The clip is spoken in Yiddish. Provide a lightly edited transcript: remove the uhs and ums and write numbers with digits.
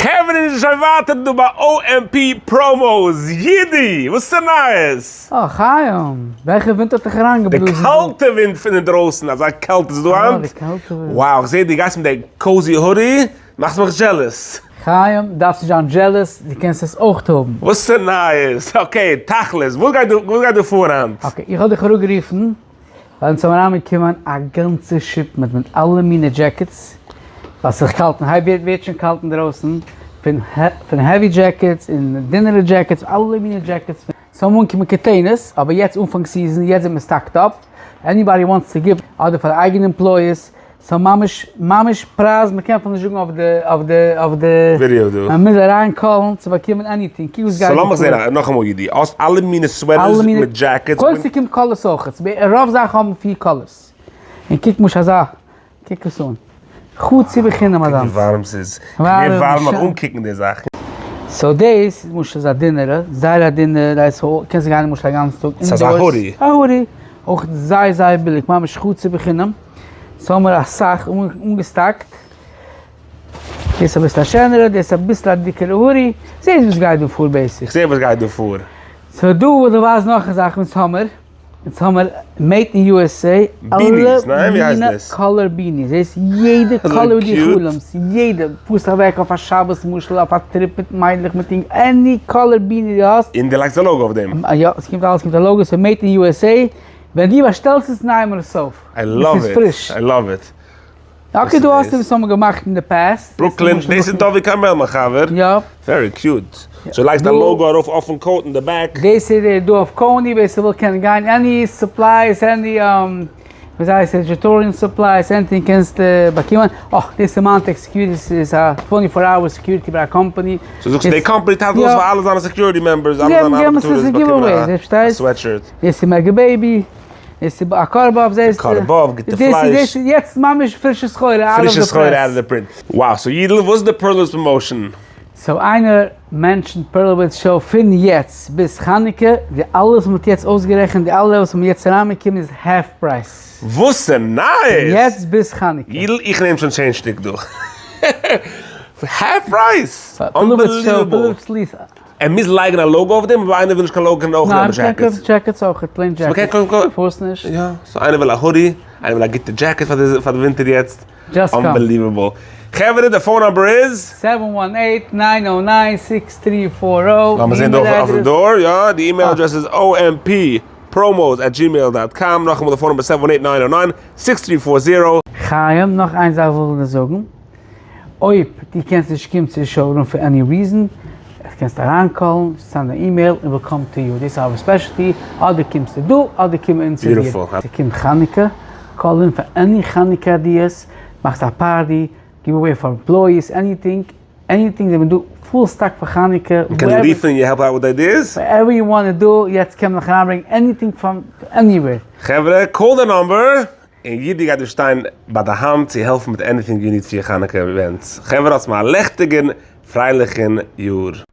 חברה איז שוין ווייטער דא ביי OMP promos, יידי! וואס איז די נייעס? אה, חיים! וועלכע ווינט האט דיך אריינגעבלאזן דא? די קאלטע ווינט פון אינדרויסן, אזא קעלט איז דא היינט. אה, די קאלטע ווינט. Wow, איך זעה דו גייסט מיט די cozy hoodie, מאכסט מיך jealous. חיים, דארפסט נישט זיין jealous, דו קענסט עס אויך האבן. וואס איז די נייעס? Okay, תכלית, וואס גייט דא, וואס גייט דא פאר היינט? Okay, איך האב דיך אראפגערופן ווייל אונז האבן אריינבאקומען א גאנצע shipment מיט אלע מיני jackets, ווייל ס'איז קאלט און היי ווערט שוין קאלט אינדרויסן, פון פון heavy jackets און דינערע jackets, אלע מיני jackets, ס'האבן אנגעקומען containers, אבער יעצט אנפאנג season, יעצט זענען מיר stocked up, anybody wants to give, אדער פאר אייגענע employees, סאו ממש ממש פרייז מ'קען אפילו נישט זאגן אויף די אויף די אויף די ווידעא דא. מען מוז אריין call ן צו באקומען anything, קוק וואס גייט סאו דא לאמיך פאר. זעהן נאכאמאל יידי, האסט אלע מיני sweaters מיט jackets. קודם ס'קומט colors אויך, רוב זאכן האבן פיר colors, און קוק ממש אזא, קוק עס אן, חצי בחינם אזאנס. קוק ווי ווארעם ס'איז, כ'ווער ווארעם נאר אנקוקן די זאכן. סאו דאס איז למשל איז א דינערע, זייער א דינע, דאס קענסט גיין למשל א גאנצן טאג ס'איז אזא hoodie. א hoodie, אויך זייער זייער ביליג, ממש חצי בחינם. ס'האמער אסאך אנגע stock ט. דאס איז אביסל א שענערע, דאס איז אביסל א דיקערע hoodie. זעהסט וואס גייט דא פאר basic. כ'זעה וואס גייט דא פאר. סאו דא וויל איך ווייזן נאך א זאך אונז האמער. אונז האמער made in USA אלע מינע color beanies. זעהסט יעדע color וואס דו חלומסט. יעדע. פארסט אוועק אויף א שבת למשל אויף א trip מיט מיידלעך מיט אינג any color beanie דו האסט. און דו לייגסט א logo אויף דעם? יא, ס'קומט אלעס מיט א logo, ס'איז made in USA. ווען דו באשטעלסט עס נייעם מיר עס אויף. I love it, I love it. Okay דא האסטו וואס האבן געמאכט אין די past. ברוקלין, דאס איז דוד כרמל מיין חבר. יא. Very cute. סאו לייגסט א logo ארויף אויפן coat אין די back. דאס איז דא אויף קאוני ווער ס'וויל קען גיין any supplies any וויאזוי הייסט עס janitorial supplies anything קענסטו באקומען. אה דאס איז מאנטעק security ס'איז א twenty four hour security ביי א קאמפאני. סאו זאגסטו די קאמפאני טיילט אויס פאר אלע זיינע security members אלע זיינע ארבעטארערס באקומען א sweatshirt. דאס איז מעגא בעיבי, דאס איז א קארבאוו זעסטו. קארבאוו, גוטע פלייש. דאס איז יעצט ממש פרישע סחורה out of the press. פרישע סחורה out of the print. Wow, so יידל, וואס איז די פערלוויץ promotion? So איינער mention ט פערלוויץ show פון יעצט ביז חנוכה, די אלע וואס מ'האט יעצט אויסגערעכנט, די אלע וואס האבן יעצט אריינבאקומען איז half price. וואס איז נייעס? פון יעצט ביז חנוכה. יידל, איך נעם שוין צען שטיק דא. Half price! Unbelievable! ער מוז לייגן א logo אויף דעם, אבער איינער וויל נישט קיין logo קען ער אויך נעמען jackets. ניין, jackets אויך, plain jackets. פארוואס נישט? יא, so איינער וויל א hoodie, איינער וויל א גוטע jacket פאר די ווינטער יעצט. Unbelievable. חברה די phone number איז? Seven one eight nine o nine six three four o. לאמיר זען דא אויפן door, יא, די email address איז omppromos@gmail.com, נאכאמאל די phone number seven one eight nine o nine six three four zero. חיים, נאך איין זאך וויל איך דיר זאגן. אויב דו קענסט נישט קומען צו די showroom for any reason, קענסט אריין call ן, send א אימעיל און we'll come to you, דאס איז our specialty, אדער קומסטו דא אדער קומען אונז צו דיר. ס'קומט חנוכה, call אין פאר any חנוכה ideas, מאכסט א party, give away פאר employees, anything, anything, זיי זענען דא full stock פאר חנוכה. מ'קען רופן און you help out with ideas? Whatever you wanna do, יעצט קען מען נאך אריינברענגען anything from anywhere. חברה, call די number! און יידי גייט דא שטיין ביי די האנט צו העלפן מיט anything you need פאר איר חנוכה events. חברה האטס מיר א לעכטיגן פרייליכן יאר.